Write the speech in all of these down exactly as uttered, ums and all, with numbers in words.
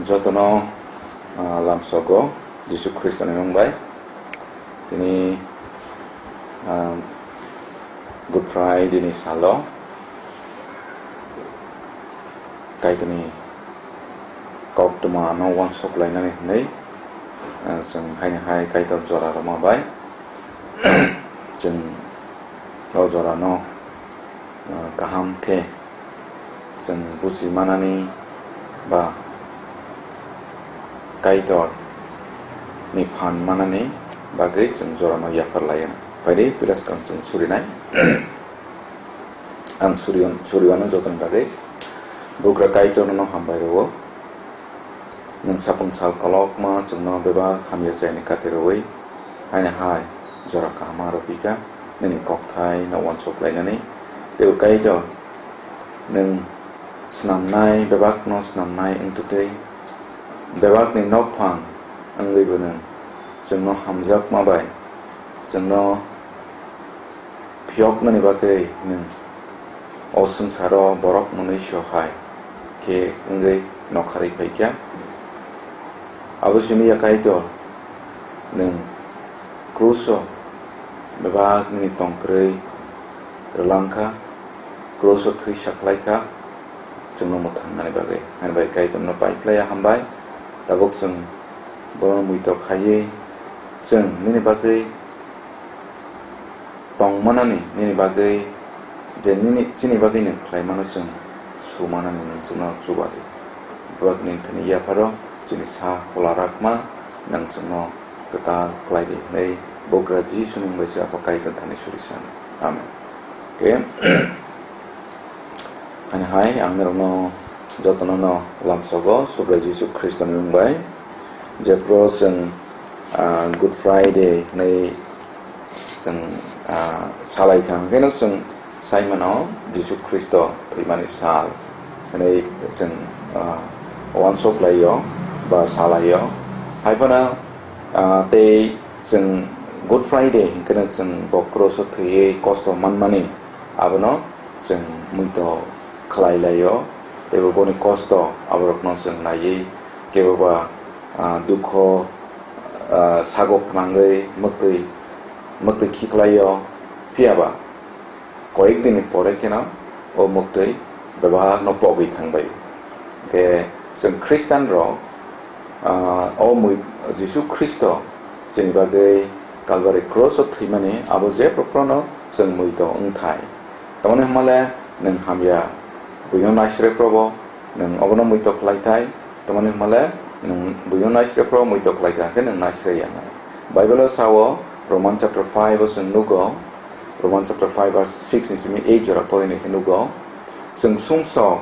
Jotono, ah, lamsogo Jisu Khristoni mung bai. Tini, ah, Good Friday ni salo Kaitorni koktwma no uansuk lainani hwnwi, ah, chwng haini hai Kaitor jora rwma bai chwng o jora no, ah, kaham khe chwng buji manani ba Kaitor ni phan manani bagwi chwng jorano yaphar lai-o. Phaidi, puila swkang chwng surinai. Ang suriwan-, suriwano jotoni bagwi. Bugra Kaitor nono hambai rwo. Nwng sapung sal kolokma chwngno bebak hamya chayani kati rwui, haini hai jora kahama rwphi kha, nini kokthai no uansuk lainani. Tei Kaitor, nwng snamnai bebakno snamnai wngtutwi, bebakni nokphang wngwibo nwng chwngno hamjakma bai chwngno phiyoknani bagwi nwng o swngcharo borok mwnwi sohai khe wngwi nokharwi phaikha. Abo simi ya Kaitor, nwng kruso bebak nini tongkwrwi rwlangkha, kruso thwi sakhlaikha, chwngno mwthangnani bagwi. Haini bai Kaitorno pai phlaiya hambai. Tabuk chwng bono muitok khaiwi chwng nini bagwi tongmanani, nini bagwi je nini, chini bagwi nwng khlaimano chwng sumanani nwng chwngno chuba di. Bebak nini thani yapharo chini sa phola rakma nwng chwngno kwtal khlai di hwnwi Bugra Jisuni mung bai se Apha Kaitor thani suri sano. Amen. Khe, ani hai ang norokno jotono no lamsogo Subrai Jisu Khristoni mung bai. Jephru chwng, ah, Good Friday hwnwi chwng, ah, salai kha, hwnkhe no chwng sai mano Jisu Khristo thwimani sal hwnwi chwng, ah, uansuk lai-o ba salai-o. Hai phano, ah, tei chwng Good Friday hwnkhe no chwng bo cross-o thwiwi kosto manmani, abono chwng muitok khlai lai-o, tei bo boni kosto aborokno chwng naiwi kebo ba, ah, dukho, ah, sago phnangwi mwktwi, mwktwi khiklai-o, phiya ba koyek dini pore kheno o mwktwi bebakno pogwi thangbai. Hwnkhe chwng Khristanrok, ah, o mui-, Jisu Khristo chini bagwi Kalbari cross-o thwimani abo jephru phano chwng muitok wngthai. Tamoni hwnmale nwng hamya buino naisre probo, nwng obono muitok khlai thai. Tamoni hwnmale nwng buino naisre probo muitok khlai kha, hwnkhe nwng naisre ya nai. Bible-o sao, Roman chapter five-o chwng nugo, Roman chapter five verse six ni simi eight jora porinai khe nugo, chwng sumsok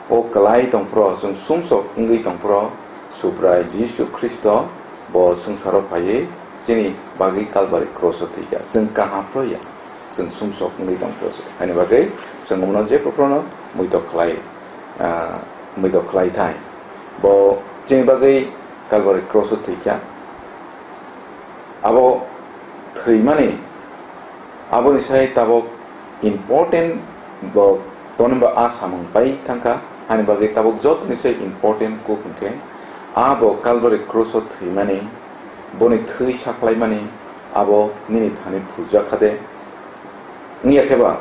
o kwlai tongphuru, chwng sumsok wngwi tongphuru, Subrai Jisu Khristo bo swngcharo phaiwi chini bagwi Kalbari cross-o thwikha. Chwng kaham phuru ya, chwng sumsok wngwi tongphuru se. Haini bagwi chwng omono jephru phruno muitok khlai, ah, muitok khlai thai. Bo chini bagwi Kalbari cross-o thwikha. Abo thwimani, aboni sai tabuk important bo, tonibo a samung pai thangkha, ani bagwi tabuk jotoni sai important kuk hwnkhe, abo Kalbari cross-o thwimani, boni thwi sakhlaimani, abo nini thani phuljakha de? Wngya khe ba,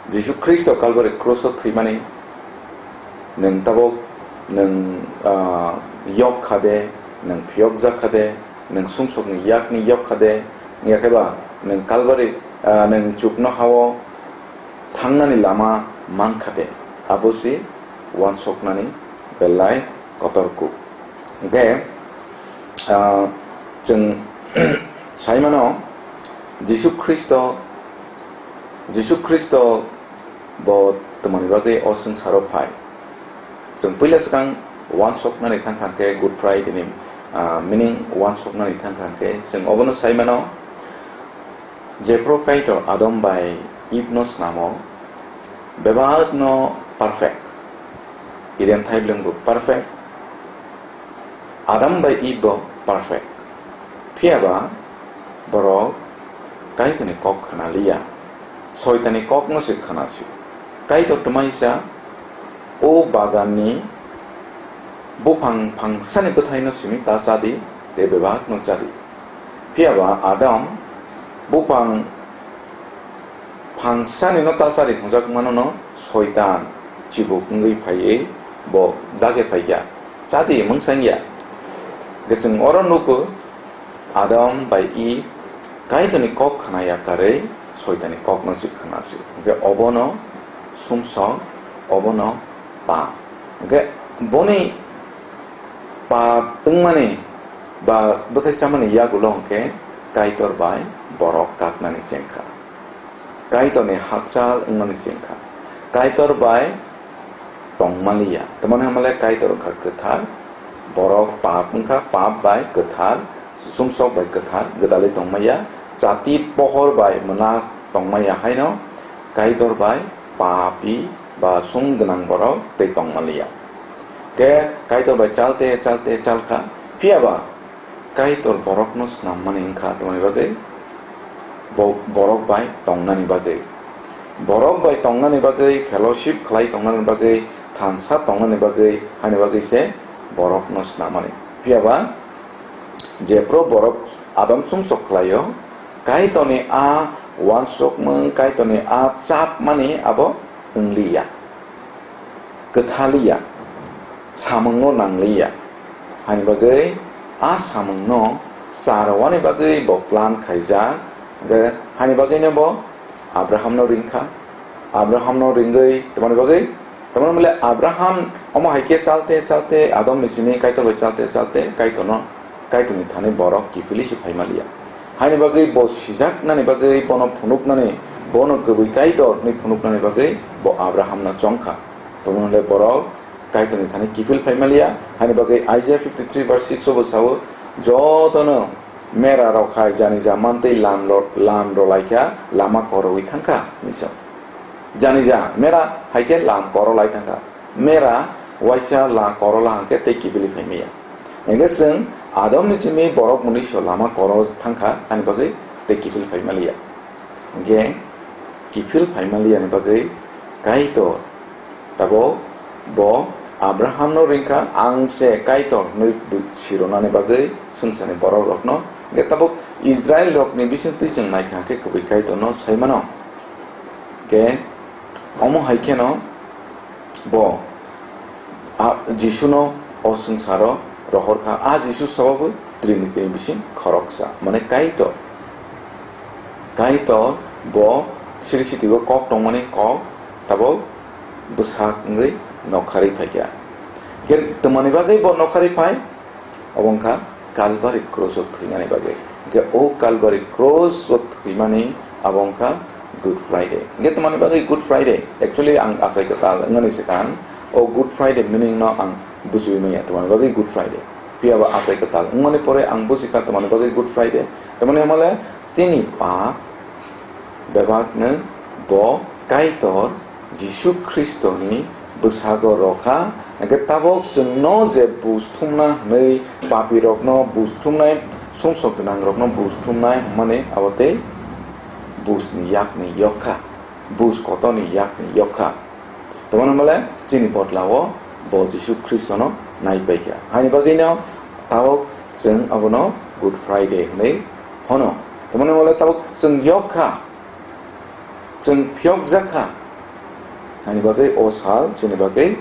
Jisu Khristo Kalbari cross-o thwimani nwng tabuk nwng, ah, yok kha de, nwng phiyokjak kha de, nwng sumsokni yakni yok kha de, wngya khe ba nwng Kalbari, ah, nwng chuknoha-o thangnani lama man kha de? Abo se uansuknani belai kotor kuk. Hwnkhe, ah, chwng sai mano, Jisu Khristo, Jisu Khristo bo twmani bagwi o swngcharo phai. Chwng puila swkang uansuknani thangkha hwnkhe Good Friday ni, ah, meaning uansuknani thangkha hwnkhe chwng obono sai mano, jephru Kaitor Adam bai Eve no snamo, bebak no perfect. Eden thaiblwng bo perfect. Adam bai Eve bo perfect. Phiya ba borok Kaitorni kok khna liya. Soitani kok no se khna si. Kaitor twmai sa o bagan ni Buphang phangsani bwthaino simi ta cha di, tei bebakno cha di. Phiya ba Adam buphang phangsani no ta cha di hwnjak mano no Soitan chibuk wngwi phaiwi bo dage phaikha, cha di mungsang ya. Hwnkhe chwng oro nugo, Adam bai Eve Kaitorni kok khna ya karwi Soitanni kokno se khna se. Hwnkhe obono sumsok, obono pap. Hwnkhe boni pap wngmani ba bwthai chamani yagulo hwnkhe Kaitor bai borok kaknani chengkha. Kaitorni hakchal wngmani chengkha. Kaitor bai tongmaliya. Tamoni hwnmale Kaitor wngkha kwthar, borok pap wngkha, pap bai kwthar, sumsok bai kwthar, gwdalwi tongmaya. Jati pohor bai mwnak tongmaya haino Kaitor bai papi ba sum gwnang borok tei tongmaliya. Khe Kaitor bai chalte, chalte, chalkha. Phiya ba Kaitor borokno snammani wngkha, tamoni bagwi bo-, borok bai tongnani bagwi. Borok bai tongnani bagwi, fellowship khlai tongnani bagwi, thansa tongnani bagwi, haini bagwi se borokno snammani. Phiya ba jephru borok Adam sumsok khlaio, Kaitorni a uansukmung, Kaitorni a chapmani abo wngliya, kwthaliya, samungno nangliya. Hani bagwi a samungno charwani bagwi bo plan khaijak, hwnkhe hani bagwino bo Abrahamno ringkha. Abrahamno ringwi tamoni bagwi, tamoni bole Abraham omo hai khe chalte chalte Adamni simi Kaitor bai chalte chalte Kaitorno Kaitorni thani borok kiphilwi se phaimaliya. Haini bagwi bo sijaknani bagwi, bono phunuknani, bono kwbwi Kaitorni phunuknani bagwi bo Abrahamno chongkha. Tongmani le borok Kaitorni thani kiphil phaimaliya. Haini bagwi Isaiah fifty three verse six o bo sao, "Jotono mera rok hai jani ja mantwi lam ro-, lam rolaikha, lama korowi thangkha," hinwi sao. Jani ja mera hai khe lam korolai thangkha. Mera waisa la korola hwnkhe tei kiphilwi phaimaya. Hwnkhe chwng Adamni simi borok mwnwiso lama koro thangkha, ani bagwi tei kiphil phaimaliya. Hwnkhe kiphil phaimaliyani bagwi Kaitor tabok bo Abrahamno ringkha, "Ang se Kaitor," hwnwi bw-, sironani bagwi swngcharni borokrokno. Hwnkhe tabok Israilrokni bisingtwi chwng naikha hwnkhe kwbwi Kaitorno saimano. Hwnkhe omo hai kheno bo a, Jisuno o swngcharo rohorkha. A Jisu sabo bo Trinity ni bising khoroksa, mane Kaitor. Kaitor bo siri sitio kok tongmani kok tabok bwsak wngwi nokharwi phaikha. Hwnkhe twmani bagwi bo nokharwi phai? Obo wngkha Calvary cross o thwinani bagwi. Hwnkhe o Calvary cross o thwimani abo wngkha Good Friday. Hwnkhe twmani bagwi Good Friday? Actually, ang achai kwtal wngmani swkang o Good Friday meaning no ang bujiwi manya, twmani bagwi Good Friday. Phiya ba achai kwtal wngmani pore ang bujikha twmani bagwi Good Friday. Tamoni hwnmale chini pap bebakno bo Kaitor Jisu Khristoni bwsago rokha, hwnkhe tabok chwngno je buj thumna hwnwi, papirokno buj thumnai, sumsok gwnangrokno buj thumnai hwnmani abo tei bujni yakni yokha, buj kotorni yakni yokha. Tamoni hwnmale chini bodlao bo Jisu Khristono naipaikha. Haini bagwino tabok chwng abono Good Friday hwnwi hono. Tamoni hwnmale tabok chwng yokha. Chwng phiyokjak kha. Ani bagwi o sal chini bagwi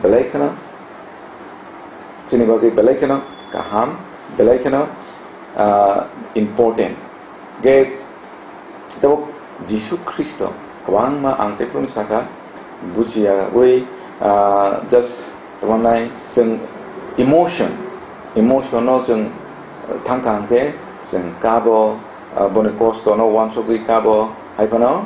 belai kheno, chini bagwi belai kheno kaham, belai kheno, ah, important. Ge, tabuk Jisu Khristo kwbangma ang teiphuru saka, bujiya ui, ah, just tongmannai chwng emotion, emotion no chwng, ah, thangkha hwnkhe chwng kabo, ah, boni kosto no uansugwi kabo, hai phano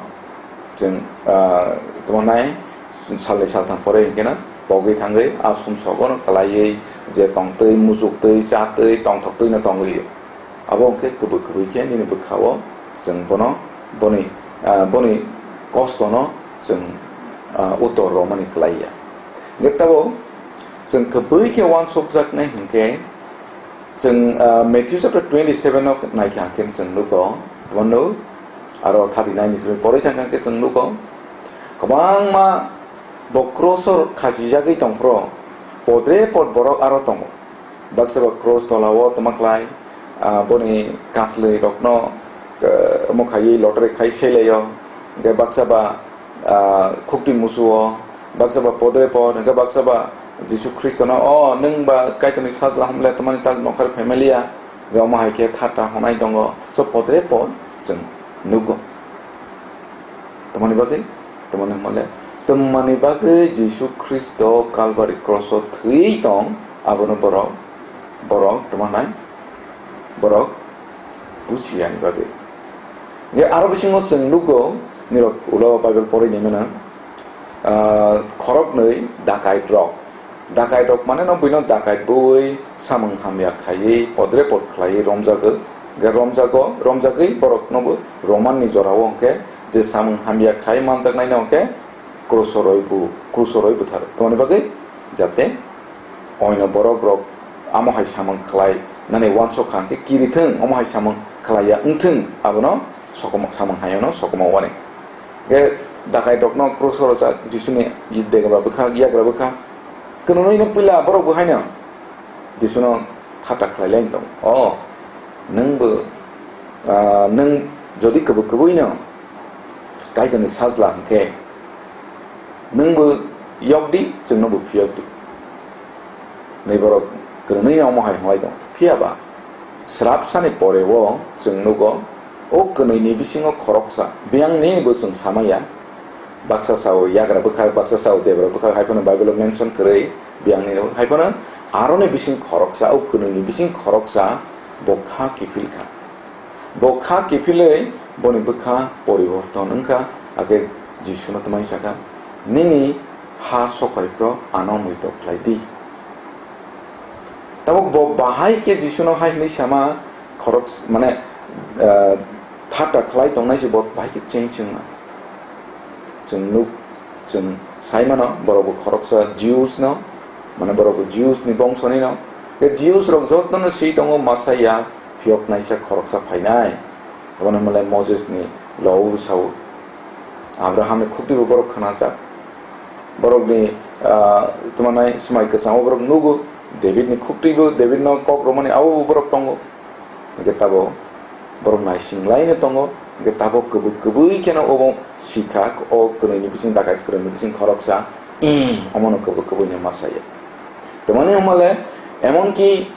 chwng, ah, tongmannai salnwi saltham pore hwnkhe no pogwi thangwi a sumsogo no kwlaiwi je tongtwi, muchuktwi, chatwi, tongthoktwi no tongwi. Abo hwnkhe kwbwi kwbwi khe nini bwkha-o chwng bono, boni, ah, boni kosto no chwng, ah, utor romani kwlai ya. Hwnkhe tabuk chwng kwbwi khe uansukjaknai hwnkhe chwng, ah, Matthew chapter twenty seven o naikha hwnkhe chwng nugo, tamo nuk, aro thirty nine ni simi porwi thangkha hwnkhe chwng nugo, kwbangma bo cross o khachijagwi tongphuru, podre pod borok aro tongo. Baksa ba cross tola o tongma khlai, ah, boni kaslwi rokno, eh, omo khaiwi lottery khai selaio. Hwnkhe baksa ba, ah, khukti musu o, baksa ba podre pod, hwnkhe baksa ba Jisu Khristo no, "O, nwng ba Kaitorni sajla hwnle tongmani tak nokhar phaimaliya." Hwnkhe omo hai khe thata hwnai tongo. So podre pod chwng nugo. Tamani bagwi, tamani hwnmale, tamani bagwi Jisu Khristo Kalvari kroso thwi tong, abono borok, borok tamo nai, borok buchiyani bagwi. Hwnkhe aro bisingo chwng nugo, nirok ulo Bible porini mano, ah, khoroknwi dakait rok. Dakait rok mane no buino dakait bui samung hamya khaiwi podre pod khlaiwi romjago. Hwnkhe romjago, romjagwi borok no bo Roman ni jora o hwnkhe je samung hamya khai manjaknai no hwnkhe kruso roi bu, kruso roi buthar. Tamoni bagwi jate oino borok rok amo hai samung khlai nani uansuk kha hwnkhe kiri thung, omo hai samung khlai ya wng thung, abono sokomo, samung hai no sokomo wani. Hwnkhe dakait rok no kruso rojak Jisuni degra bwkha, yagra bwkha. Kwrwngwi no puila borok bo haino Jisuno thata khlai lai tong. O, nwng bo, ah, nwng jodi kwbwi kwbwi no Kaitorni sajla hwnkhe, nwng bo yok di, chwngno bo phiyok di. Nai borok kwrwngwi no omo hai hwnlai tong. Phiya ba, srapsani pore o chwng nugo, o kwnwi ni bisingo khoroksa, biyang ni bo chwng samaya. Baksa sao yagra bwkhak, baksa sao debra bwkhak, hai phano Bible o mention kwrwi, biyang ni hai phano aroni bising khoroksa, o kwnwi ni bising khoroksa bo kha kiphil kha. Bo kha kiphilwi boni bwkha poriborton wngkha, hakhe Jisuno tmai sakha, "Nini ha sokphai phro ano muitok khlai di." Tabuk bo bahai khe Jisuno hai hwnwi sama khorok, mane, ah, thata khlai tongnai se bo bahai khe change wngma. Chwng nuk, chwng sai mano, borok bo khoroksa Jews no, mane borok bo Jews ni bongso ni no. Khe Jews rok joto no swi tongo Messiah phiyok naisa khoroksa phainai. Tamoni hwnle Moses ni law o sao. Abraham ni khukti bo borok khnajak. Borok ni, ah, tamo nai swmai kwchang o borok nugo. David ni khukti bo, David no kok romani abo bo borok tongo. Hwnkhe tabo borok naising laino tongo, hwnkhe tabo kwbwi kwbwi kheno obo sikha, o kwnwini bising, dakait kwnwini bising khoroksa, "Ee, omono kwbwi kwbwino ma saya." Tamani hwnmale, emonki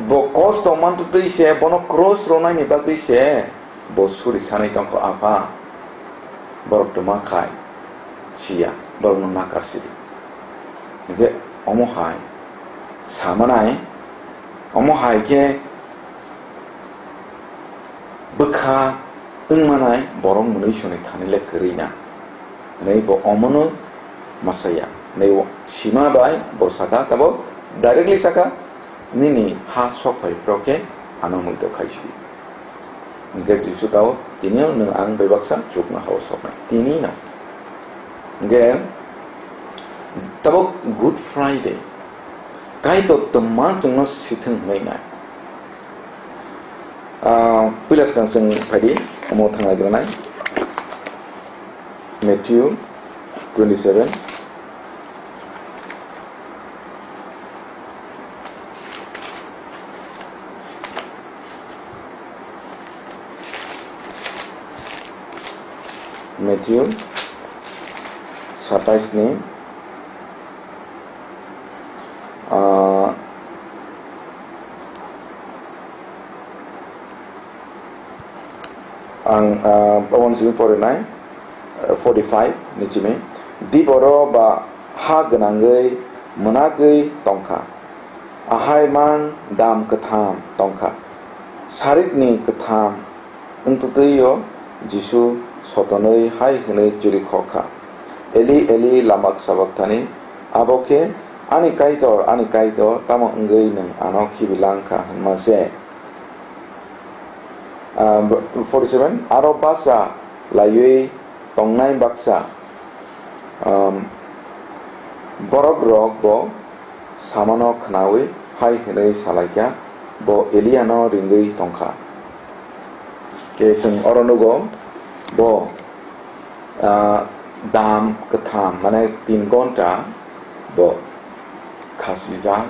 bo kosto mantwtwi se, bono cross rwnaini bagwi se bo suri sanwi tongkha, "Apha, borok twma khai siya, borokno nakar sidi." Hwnkhe omo hai samanai, omo hai khe bwkha wngmanai borok mwnwi soni thani le kwrwi na. Hwnwi bo omono ma saya. Hwnwi sima bai bo saka, tabuk directly saka, "Nini ha sok phai phro khe ano muitok khai sidi." Hwnkhe Jisu tao, "Tini no nwng ang bai baksa chuknoha o soknai." Tini no. Hwnkhe tabuk Good Friday. Kaitor twma chwngno sithwng hwnwi nai. Ah, puila swkang chwng phaidi, omo thangna gwnanai. Matthew twenty-seven. Matthew satais ni, ah, ang, ah, oboni simi porinai, ah, forty-five ni simi, "Diboro ba ha gwnangwi mwnagwi tongkha, ahai mang dam kwtham tongkha, sarik ni kwtham." Wngtwtwi-o Jisu sotonwi hai hwnwi chirikhok kha, "Eli, Eli, lama sabakthani?" Abo khe, "Ani Kaitor, ani Kaitor, tamo wngwi nwng ano khibi lang kha?" hwnma se. Ah, forty-seven, aro bacha laiwi tongnai baksa, um, borok rok bo samano khnaui hai hwnwi salaikha, "Bo Eliano ringwi tongkha." Khe chwng oro nugo, bo, ah, dam kwtham, mane tin gonta bo khasijak,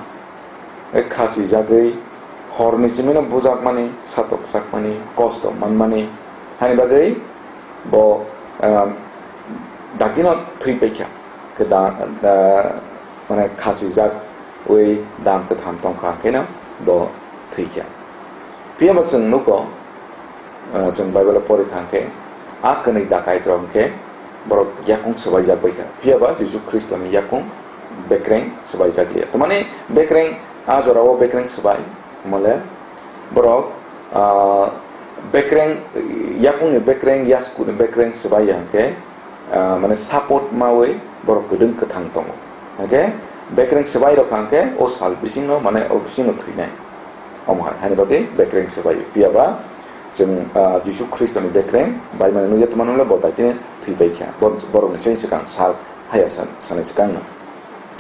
e khasijagwi horni simi no bujakmani, satokjakmani, kosto manmani, hani bagwi bo, ah, dakti no thwi paikha. Khe da, da, mane khasijak wi dam kwtham tongkha, khe no bo thwikha. Phiya ba chwng nugo, ah, chwng Bible o pori kha khe, a kwnwi dakait rok khe borok yakung swbaijak bai kha. Phiya ba Jisu Khristo ni yakung bekreng swbaijak liya. Tamani bekreng, a jora o bekreng swbai, mole borok, ah, bekreng, yakung ni bekreng, yasku ni bekreng swbai ya khe, ah, mane support mawi borok kwdwng kwthang tongo. Hwnkhe bekreng swbai rok hwnkhe o sal bisingno, mane o bisingno thwinai. Omo hai, hani bagwi bekreng swbai. Phiya ba chwng, ah, Jisu Khristo ni bekreng bai mane nugya tongmani le bo daitini thwi bai kha. Bo-, borok ni chwng swkang sal haya san-, sanai swkang no.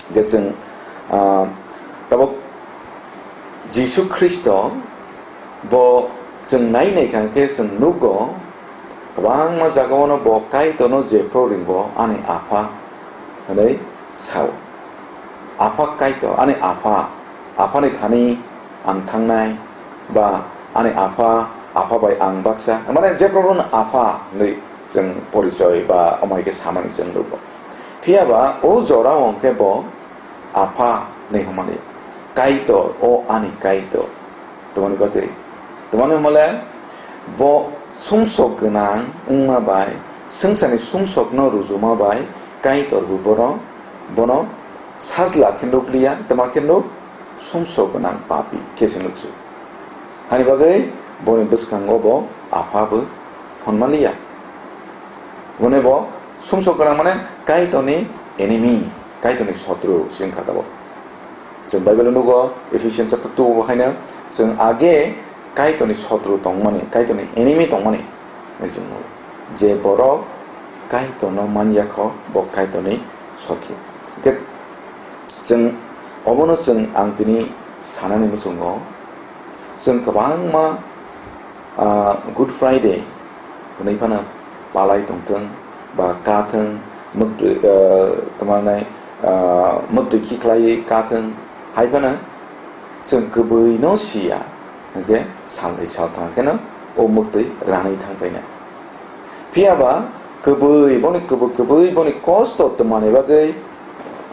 Hwnkhe chwng, ah, tabuk Jisu Khristo bo chwng nai nai kha hwnkhe chwng nugo, kwbangma jagao no bo Kaitorno jephru ringo, "Ani Apha," hwnwi sao. Apha Kaitor, ani Apha, Aphani thani ang thangnai, ba ani Apha, Apha bai ang baksa. Mane jephru no Apha hwnwi chwng porichoi ba omo hai khe samani chwng nugo. Phiya ba o jorao hwnkhe bo Apha hwnwi hwnmani, Kaitor, o ani Kaitor. Tamoni bagwi, tamoni hwnmale bo sumsok gwnang wngma bai, swngcharni sumsokno rujuma bai Kaitor bo bono, bono sajla khe nukliya, tama khe nuk, sumsok gwnang papi khe se nuksu. Hani bagwi boni bwskango bo Apha bo hwnmaliya. Tamoni bo sumsok gwnang mane Kaitorni enemy, Kaitorni sotru se wngkha tabuk. Chwng Bible-o nugo, Ephesians chapter two bo haino chwng age Kaitorni sotru tongmani, Kaitorni enemy tongmani hinwi chwng nugo. Je borok Kaitorno man ya kho, bo Kaitorni sotru. Hwnkhe chwng obono chwng ang tini sanani muchungo, chwng kwbangma, ah, Good Friday hwnwi phano palai tongthwng ba kathwng, mwktwi, ah, tamo nai, ah, mwktwi khiklaiwi kathwng hai phano chwng kwbwino siya, hwnkhe salthai salthang kheno o mwktwi ranwi thang paina. Phiya ba kwbwi, boni kwbwi, kwbwi boni kosto twmani bagwi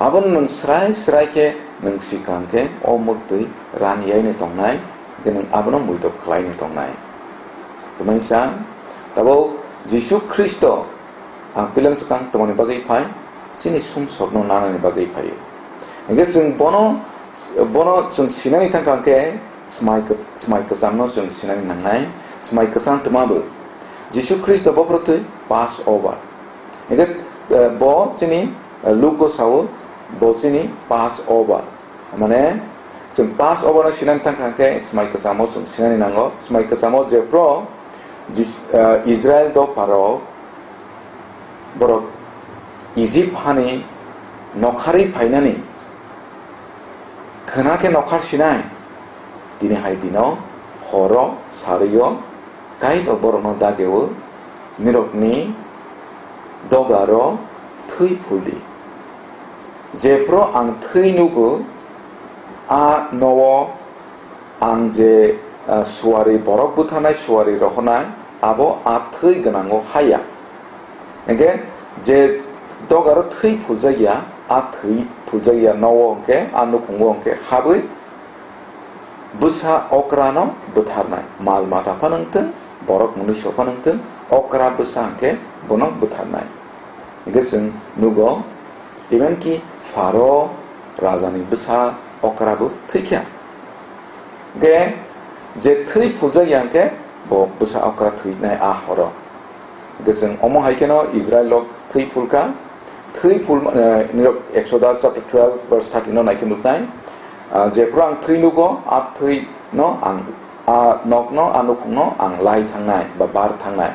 abono nwng srai srai khe nwng sikang khe o mwktwi rani yaino tongnai, hwnkhe nwng abono muitok khlaino tongnai. Twmai sa, tabuk Jisu Khristo ang pilani swkang twmani bagwi phai, chini sumsokno nanani bagwi phaio. Hwnkhe chwng bono, bono chwng sinani thangkha hwnkhe, Swmai kw-, swmai kwchamno chwng sinani nangnai. Swmai kwcham twma bo Jisu Khristo bophoro thwi Passover. Hwnkhe, eh, bo chini, eh, Luke o sao, bo chini Passover. Mane, chwng Passover no sinani thangkha hwnkhe swmai kwchamo chwng sinani nango. Swmai kwchamo jephru Jis-, eh, Israel dopharok borok Egypt hani nokharwi phainani khwna khe nokhar sinai, tini hai dino horo sarwi-o Kaitor borokno dageo, nirokni dogaro thwi phuldi. Jephru ang thwi nugo, a no-o ang je, ah, suari borok butharnai, suari rohornai, abo a thwi gwnango haya. Hwnkhe je dogaro thwi phuljakya, a thwi phuljakya no-o hwnkhe, a nukhungo hwnkhe habwi bwsa okrano butharnai, mal mata phano wngthwng, borok mwnwi so phano wngthwng, okra bwsa hwnkhe bono butharnai. Hwnkhe chwng nugo, even ki Pharo rajani bwsa okrabo thwikha. Hwnkhe je thwi phuljakya hwnkhe bo bwsa okra thwinai a horo. Hwnkhe chwng omo hai kheno Israel rok thwi phulkha. Thwi phul, eh, nirok Exodus chapter twelve verse thirteen no naikhe nuknai. Ah, jephru ang thwi nugo, a thwi no ang, a nok no, a nukhung no ang lai thangnai ba bar thangnai.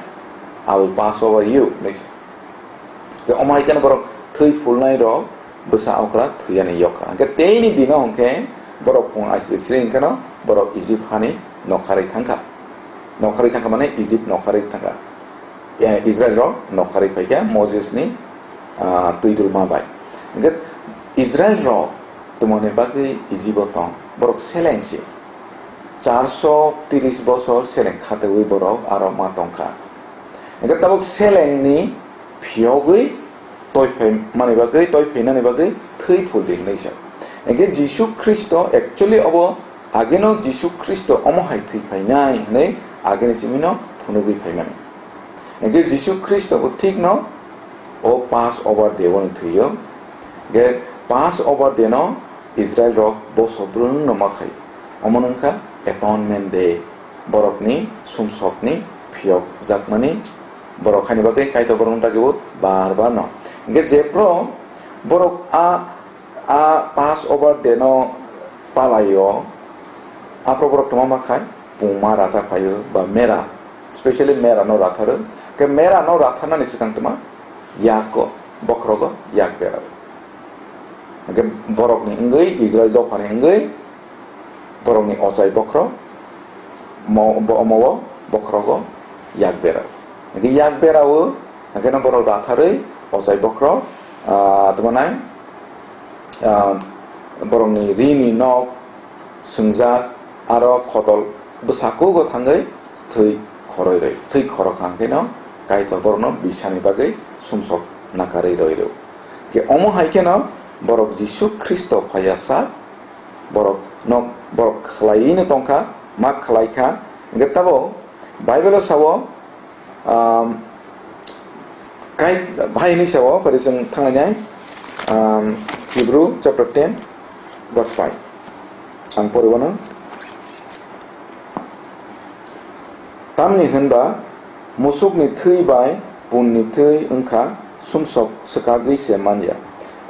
I will pass over you. Hwnkhe omo hai kheno borok thwi phulnai rok bwsa okra thwiyani yokha. Hwnkhe teini dino hwnkhe borok phung aisri sri hwnkhe no borok Egypt hani nokharwi thangkha. Nokharwi thangkha mane Egypt nokharwi thangkha. Eh, Israel rok nokharwi phaikha Moses ni, ah, twi dulma bai. Hwnkhe Israel rok tongmani bagwi Ijibo tong. Borok seleng se. Charso tris bosor seleng khatwi borok aro ma tongkha. Hingkhe tabuk selengni phiyogwi toiphai mani bagwi, toiphainani bagwi thwi phuldi hwnwi sa. Hingkhe Jisu Khristo actually obo ageno Jisu Khristo omo hai thwi phainai hwnwi ageni simino phunugwi phaimani. Hingkhe Jisu Khristo bo thikno o Passover day-o thwio. Hingkhe Passover day-no Israel rok boso brwngno ma khai. Omo wngkha Atonement Day. Borokni sumsokni phiyok jakmani borok haini bagwi Kaitor borokno dagio bar bar no. Hingkhe jephru borok a, a Passover day-no palaio, aphuru borok tongma ma khai pungma ratha phaio ba mera, specially mera no ratharo. Hingkhe mera no ratharnani swkang tongma yago, bokhrogo yak berao. Hingkhe borokni wngwi, Israel dophani wngwi, borokni ochai bokhro, mo-, bo-, omo o bokhrogo yak berao. Hingkhe yak berao, hingkhe no borok ratharwi ochai bokhro, ah, tamo nai, ah, borokni rini nok swngjak, aro khotol bwsakugo thangwi thwi khoroi rwi, thwi khorokha hingkhe no Kaitor borokno bisani bagwi sumsok nakarwi roi rw. Hingkhe omo hai kheno borok Jisu Khristo phaiya sak, borok no, borok khlaiwi no tongkha, ma khlai kha. Hingkhe tabo Bible-o sao, um, kai, hai hwnwi sao, phari chwng thanglainai, um, Hebrew chapter ten, verse five. Ang poriwano. Tamni hwnba, musukni thwi bai punni thwi wngkha, sumsok swkagwi se man ya.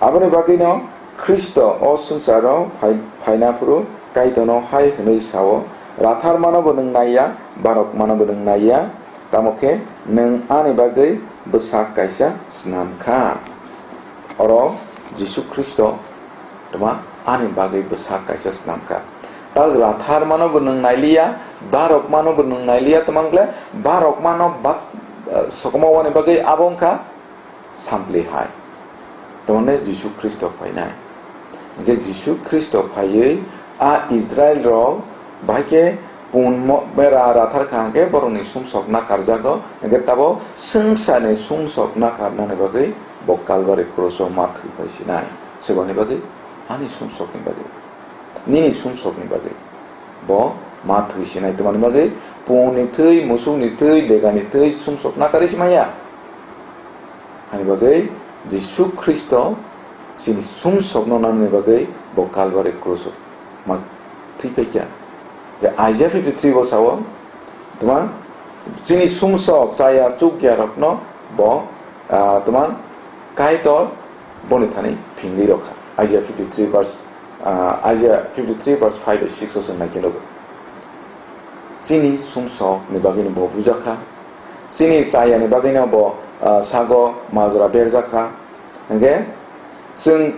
Aboni bagwino Khristo o swngcharo phai-, phaina phuru Kaitorno hai hwnwi sao, "Ratharmano bo nwng nai ya, barokmano bo nwng nai ya, tamo khe nwng ani bagwi bwsak kaisa snam kha." Oro Jisu Khristo tongma ani bagwi bwsak kaisa snam kha. Tak ratharmano bo nwng nailiya, barokmano bo nwng nailiya, tongma wngkhe barokmano bak-, eh, sokomowani bagwi abo wngkha sampli hai. Tongmani Jisu Khristo phainai. Hingkhe Jisu Khristo phaiwi a Israel rok bahai khe pun mo-, bera rathar kha hingkhe borokni sumsok nakarjago, hingkhe tabo swngcharni sumsok nakarnani bagwi bo Kalbari krus o ma thwi phai sinai. Swbani bagwi? Ani sumsokni bagwi. Nini sumsokni bagwi. Bo ma thwi sinai tongmani bagwi, pungni thwi, musukni thwi, degani thwi sumsok nakarwi se manya. Hani bagwi Jisu Khristo chini sumsokno nanani bagwi bo Kalbari krus o ma thwi phaikha. Hingkhe Isaiah fifty three bo sao, tongma chini sumsok chaya chukya rokno bo, ah, tongma Kaitor boni thani phingwi rokha. Isaiah fifty three verse, ah, Isaiah fifty three verse five bai six o chwng naikhe nugo. Chini sumsokni bagwino bo bujakha. Chini chayani bagwino bo, ah, sago majra berjakha. Hingkhe chwng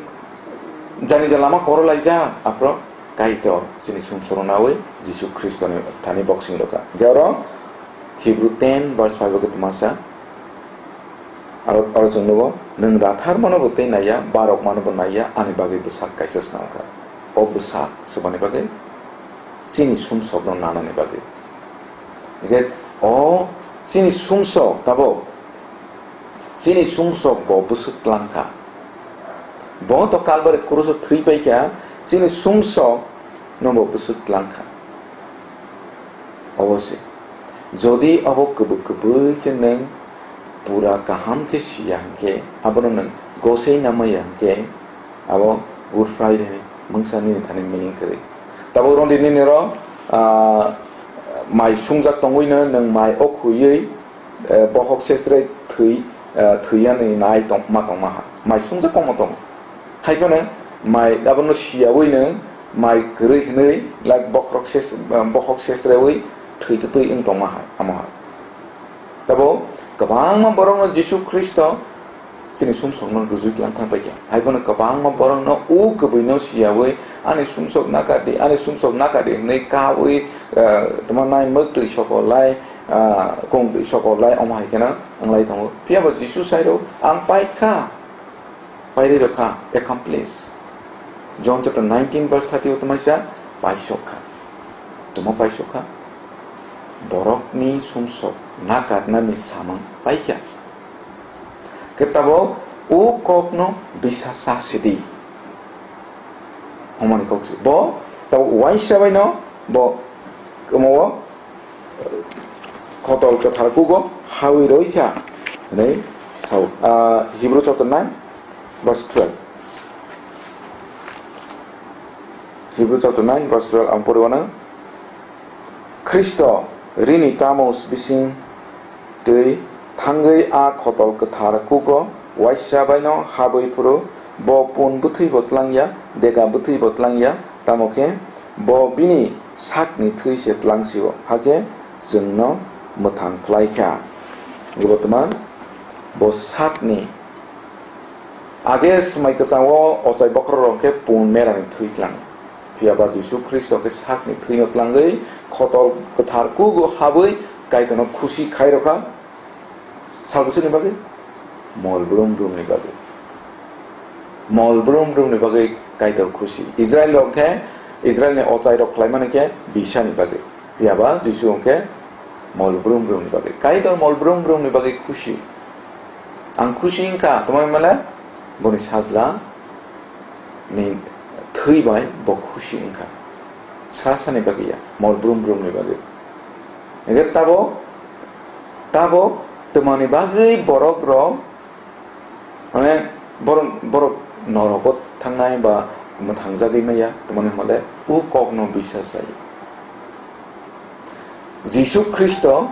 jani je lama koro laijak, aphro Kaitor chini sumsokno nawi Jisu Khristoni thani boksing rokha. Hingkhe oro Hebrew ten verse five o khe tongma sa. Aro, aro chwng nugo, "Nwng ratharmano bo tei naiya, barokmano bo naiya, ani bagwi bwsak kaisa snam kha." O bwsak swbani bagwi? Chini sumsokno nanani bagwi. Hingkhe o chini sumsok tabuk, chini sumsok bo bwswk tlang kha. Bo to Kalbari krus o thwi pai kha, chini sumsok no bo bwswk tlang kha. Obo se. Jodi abo kwbwi kwbwi khe nwng pura kaham khe siya hwnkhe, abono nwng gosei namaya hwnkhe, abo Good Friday ni mungsa nini thani meaning kwrwi. Tabuk rwngdi nini oro, ah, mai sungjak tongwino nwng mai o khuywi, eh, bohok sesre thwi, eh, thwiyani nai tong-, ma tongma ha. Mai sungjak omo tongo. Hai phano mai abono siyawino mai kwrwi hwnwi, like, bokhorok ses-, eh, bohok sesrewi thwi twtwi wng tongma hai, amo hai. Tabo kwbangma borokno Jisu Khristo chini sumsokno rwjui tlang thang paikha. Hai phano kwbangma borokno u kwbwino siyawi, "Ani sumsok nakardi, ani sumsok nakardi," hwnwi kawi, eh, tongma nai mwktwi sokolai, ah, kongtwi sokolai, omo hai kheno wnglai tongo. Phiya bo Jisu sai rw, "Ang pai kha, pairwi rw kha, accomplish." John chapter nineteen verse thirty o tamaisa paisok kha. Tamo paisok kha? Borokni sumsok nakarnani samung paikha. Khe tabo o kokno bisa sa sidi. Homoni kok si. Bo tabo uaisa baino bo omo o khotol kwthar kugo hawi roi kha. Hinwi sao. Ah, Hebrew chapter nine verse twelve. Hebrew chapter nine verse twelve ang pori wanang. Khristo rini tamos bising twi thangwi a khotol kwthar kugo waisa baino habwi phuru bo pun bwthwibo tlangya, dega bwthwibo tlangya, tamo khe bo bini sakni thwi se tlangsio, hakhe chwngno mwthang khlai kha. Gubotma bo sakni age swmai kwchango ochai bokhorok khe pun merani thwi tlang. Phiya ba Jisu Khristo khe sakni thwino tlangwi khotol kwthar kugo habwi Kaitorno khusi khai rokha. Salbusuni bagwi? Mol brum brumni bagwi. Mol brum brumni bagwi Kaitor khusi. Israel rok khe, Israelni ochai rok khlaimani khe bisani bagwi. Phiya ba Jisu hwnkhe mol brum brumni bagwi. Kaitor mol brum brumni bagwi khusi. Ang khusi wngkha, tongmani male boni sajla ni thwi bai bo khusi wngkha. Sra sani bagwi ya, mol brum brumni bagwi. Hingkhe tabo, tabo twmani bagwi borok rok, mane borok, borok norogo thangnai ba mwthangjagwi maya, twmani hwnle o kokno bisas jai. Jisu Khristo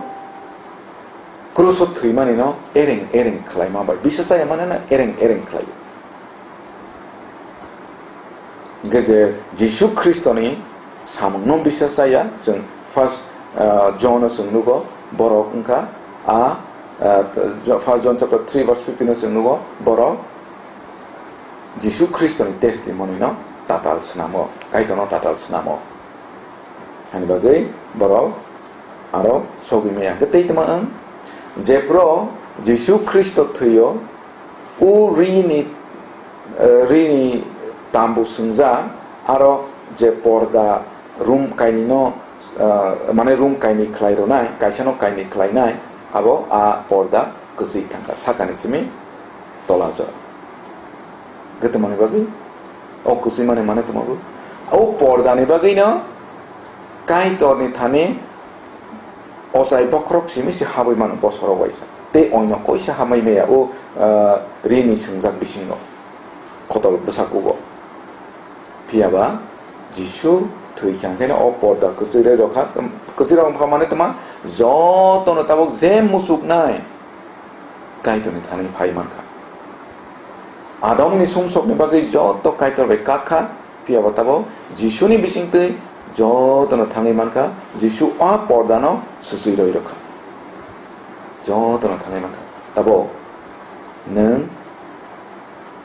kruso thwimanino ereng ereng khlaima bai, bisas jaya maneno ereng ereng khlai. Hingkhe je Jisu Khristoni samungno bisas jaya, chwng first, ah, John-o chwng nugo, borok wngkha a, ah, first John chapter three verse fifteen-o chwng nugo, borok Jisu Khristoni testimony-no tatal swnamo, Kaitorno tatal swnamo. Hani bagwi borok aro sogwi maya. Hwnkhe tei tongma wng, jephru Jisu Khristo thwio, o rini, eh, rini tambu swngjak, aro je porda room kainwino, eh, mane room kainwi khlai rwnai, kaisano kainwi khlainai, abo a porda kwchwi thangkha, sakani simi tolajak. Hwnkhe tongmani bagwi, o kwchwimani mane tongma bo. O pordani bagwino Kaitorni thani ochai bokhorok simi se habwi mano bosorok waisa. Tei oino koisa hamwi maya o, ah, rini swngjak bisingo, khotol bwsakugo. Phiya ba Jisu thwi kha, hwnkhe o porda kwchwirwi rokha, kwchwirok wngkha mane tongma, jotono tabuk je muchuknai Kaitorni thani phai mankha. Adamni sumsokni bagwi joto Kaitor bai kak kha, phiya ba tabuk Jisuni bisingtwi jotono thangwi mankha, Jisu a pordano swchwi rwi rwkha. Jotono thangwi mankha. Tabuk nwng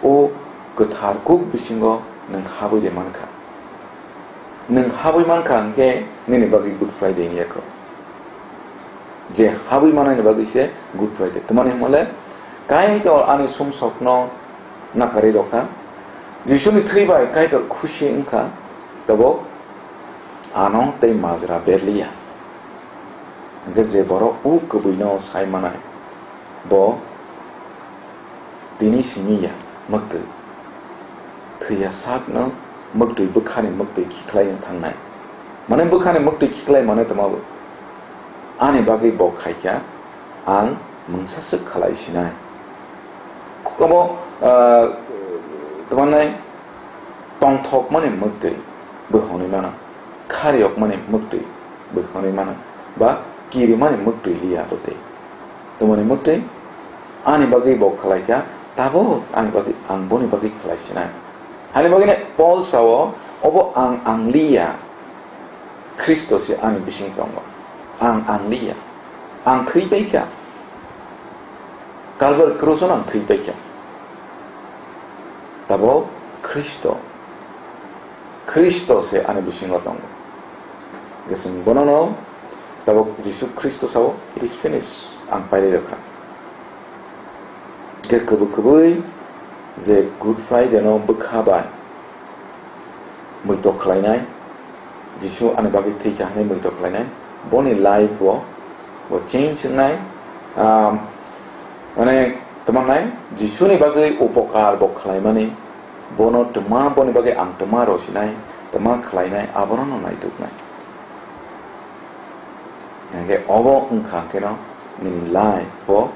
o kwthar kuk bisingo nwng habwi de mankha. Nwng habwi mankha hwnkhe nini bagwi Good Friday wngya kho. Je habwi manani bagwi se Good Friday. Tamani hwnmale Kaitor ani sumsokno nakarwi rokha. Jisuni thwi bai Kaitor khusi wngkha, tabuk ano tei majra berliya. Hwnkhe je borok o kwbwino sai manai, bo tini simi ya mwktwi. Thwiya sakno mwktwi bwkhani mwktwi khiklaino thangnai. Mane bwkhani mwktwi khiklai mane tongma bo. Ani bagwi bo khaikha, ang mungsa swk khalai sinai. Obo, ah, tongmani tongthokmani mwktwi bo hwnwi mano, khariyokmani mwktwi bo hwnwi mano, ba kirimani mwktwi liya bo tei. Tongmani mwktwi ani bagwi bo khlai kha, tabuk ani bagwi, ang boni bagwi khlai sinai. Hani bagwino Paul sao, obo ang ang liya, Khristo se ani bising tongo. Ang ang liya. Ang thwi pai kha. Kalbar kruso ang thwi pai kha. Tabuk Khristo. Khristo se ani bisingo tongo. Hwnkhe chwng bonono tabuk Jisu Khristo sao, "It is finished." Ang pairwi rwkha. Hwnkhe kwbwi kwbwi je Good Friday no bwkha bai muitok khlainai, Jisu ani bagwi thwi kha hwnwi muitok khlainai, boni life bo, bo change wngnai, ah, mane, twmannai, Jisuni bagwi upokar bo khlaimani, bono twma, boni bagwi ang twma rosinai, twma khlainai, abono no naituknai. Hingke obo wngkha keno nini life bo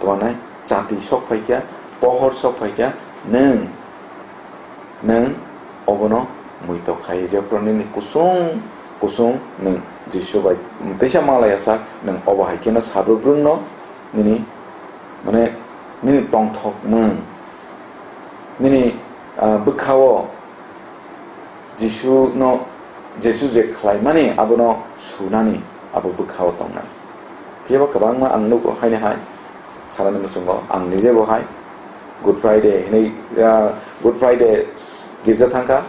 twmannai chati sok phaikha, pohor sok phaikha, nwng, nwng obono muitok khai, jephru nini kusung kusung nwng Jisu bai teisa malaya sak, nwng obo hai keno sabo brwngno nini, mane, nini tongthokmung, nini, ah, bwkhao Jisu no, Jisu je khlaimani abono sunani abo bwkhao tongnai. Phiyaba kwbangma ang nugo haini hai sanani muchungo, ang nije bo hai Good Friday hinwi, ah, Good Friday girja thangkha,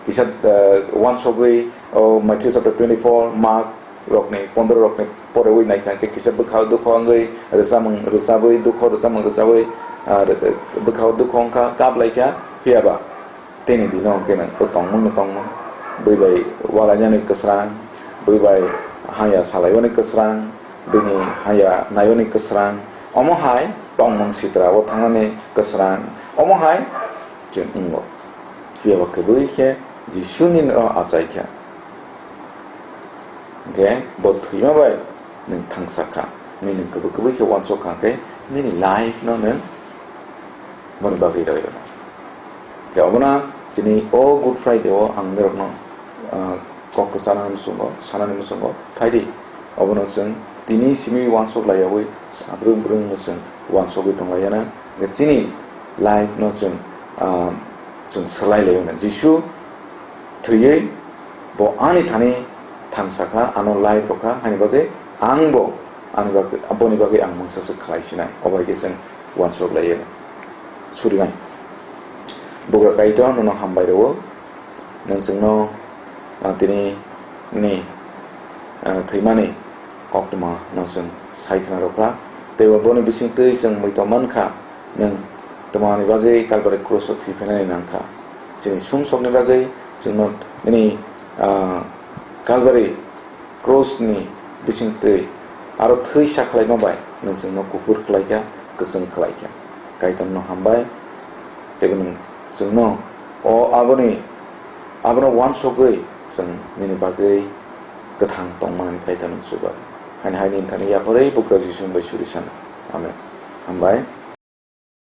kisa, ah, wansogwi, o Matthew chapter twenty-four, Mark rokni, pondro rokni porewi naikha khe kisa bwkha dukho wngwi rwchapmung rwchabwi, dukho rwchapmung rwchabwi, ah, bwkha dukho wngkha, kap laikha, phiyaba Tini dino hwnkhe nwng o tongmungno tongmung, bui bai walainani kwsrang, bui bai haya salaiwani kwsrang, bini haya naiwani kwsrang, omo hai tongmung sitra o thangnani kwsrang, omo hai chwng wngo. Phiya ba kwbui khe Jisuni no achai kha. Hwnkhe bo thwima bai nwng thangsa kha, nini kwbwi kwbwi khe uansuk kha, hwnkhe nini life no nwng boni bagwi rwi rwna. Khe obono chini o Good Friday o ang norokno, ah, kok kwchanani muchungo, sanani muchungo phaidi. Obono chwng tini simi uansuk laiyawi sabrung brung no chwng uansugwi tonglaiyana. Hwnkhe chini life no chwng, ah, chwng swlai laiyana. Jisu thwiwi bo ani thani thangsa kha, ano life rw kha, haini bagwi ang bo ani bagwi, boni bagwi ang mungsa se khlai sinai. Obo hai khe chwng uansuk laiya surinai. Bugra Kaitor, nono hambai rwo, nwng chwngno, ah, tini ni, ah, thwimani koktwma no chwng sai khna rw kha, tei bo boni bising twi chwng muitom man kha, nwng twmani bagwi Kalbari krus o thwi phainani nang kha. Chini sumsokni bagwi chwngno nini, ah, Kalbari krus ni bising twi aro thwi sa khlaima bai nwng chwngno kuphur khlai kha, kwchwng khlai kha. Kaitor no hambai, tei bo nwng chwngno o aboni, abono uansugwi chwng nini bagwi kwthang tongmani Kaitor nwng chuba. Haini hai nini thani yapharwi Bugra Jisu bai suri sana. Amen. Hambai.